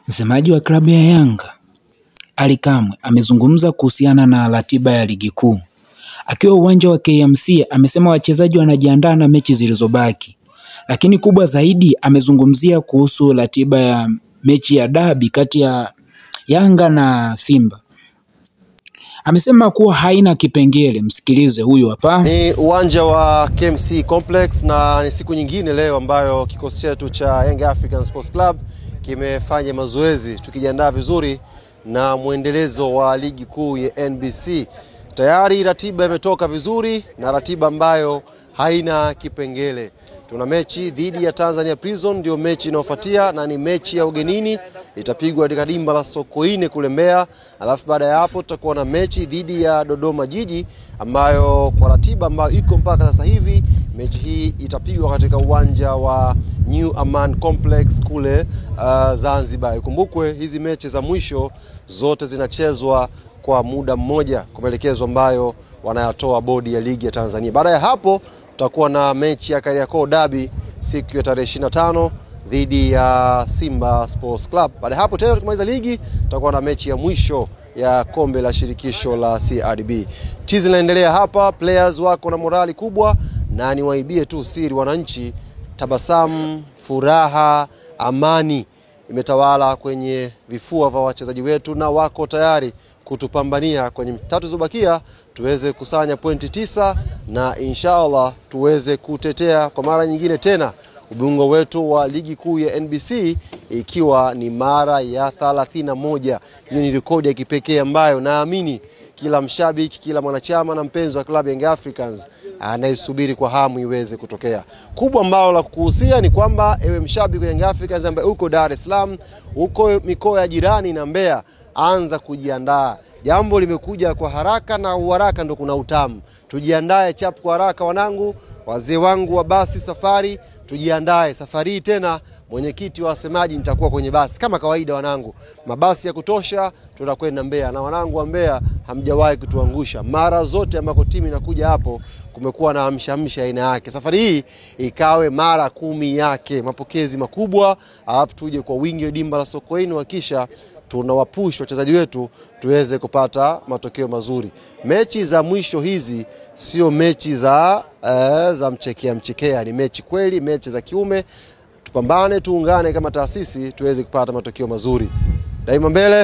Msemaji wa klabu ya Yanga Ally Kamwe amezungumza kuhusiana na ratiba ya ligi kuu. Akiwa uwanja wa KMC amesema wachezaji wanajiandaa na mechi zilizobaki. Lakini kubwa zaidi amezungumzia kuhusu ratiba ya mechi ya dabi kati ya Yanga na Simba. Amesema kuwa haina kipengele. Msikilize huyu hapa. Ni uwanja wa KMC Complex na ni siku nyingine leo ambayo kikosi chetu cha Young African Sports Club kimefanya mazoezi tukijiandaa vizuri na mwendelezo wa ligi kuu ya NBC. Tayari ratiba imetoka vizuri na ratiba ambayo haina kipengele. Tuna mechi dhidi ya Tanzania Prison, ndio mechi inayofuatia na ni mechi ya ugenini, itapigwa katika dimba la Sokoine kule Mbeya. Alafu baada ya hapo tutakuwa na mechi dhidi ya Dodoma Jiji ambayo kwa ratiba ambayo iko mpaka sasa hivi mechi hii itapigwa katika uwanja wa New Aman Complex kule Zanzibar. Ikumbukwe hizi mechi za mwisho zote zinachezwa kwa muda mmoja kwa maelekezo ambayo wanayatoa bodi ya ligi ya Tanzania. Baada ya hapo tutakuwa na mechi ya Kariakoo Derby siku ya tarehe 25 dhidi ya Simba Sports Club. Baada hapo tena tukimaliza ligi tutakuwa na mechi ya mwisho ya kombe la shirikisho la CRDB. Tizi inaendelea hapa, players wako na morali kubwa na niwaibie tu siri wananchi, tabasamu, furaha, amani imetawala kwenye vifua vya wachezaji wetu na wako tayari kutupambania kwenye tatu zilizobakia tuweze kusanya pointi 9 na inshallah tuweze kutetea kwa mara nyingine tena ubingwa wetu wa ligi kuu ya NBC ikiwa ni mara ya 31. Hiyo ni rekodi ya kipekee ambayo naamini kila mshabiki, kila mwanachama na mpenzi wa klabu Young Africans anaisubiri kwa hamu iweze kutokea. Kubwa ambalo la kukuhusia ni kwamba ewe mshabiki wa Young Africans ambaye uko Dar es Salaam, uko mikoa ya jirani na Mbeya, anza kujiandaa. Jambo limekuja kwa haraka na uharaka ndo kuna utamu. Tujiandae chap kwa haraka wanangu, wazee wangu wa basi safari, tujiandae safari tena. Mwenyekiti wa wasemaji nitakuwa kwenye basi kama kawaida wanangu. Mabasi ya kutosha, tutakwenda Mbeya na wanangu wa Mbeya hamjawahi kutuangusha. Mara zote ambako timu inakuja hapo kumekuwa na amshamsha aina yake. Safari hii ikawe mara 10 yake, mapokezi makubwa, alafu tuje kwa wingi dimba la Sokoine, hakisha tunawapush wachezaji wetu tuweze kupata matokeo mazuri. Mechi za mwisho hizi sio mechi za mchekea mchekea, ni mechi kweli, mechi za kiume. Tupambane, tuungane kama taasisi tuweze kupata matokeo mazuri. Daima mbele.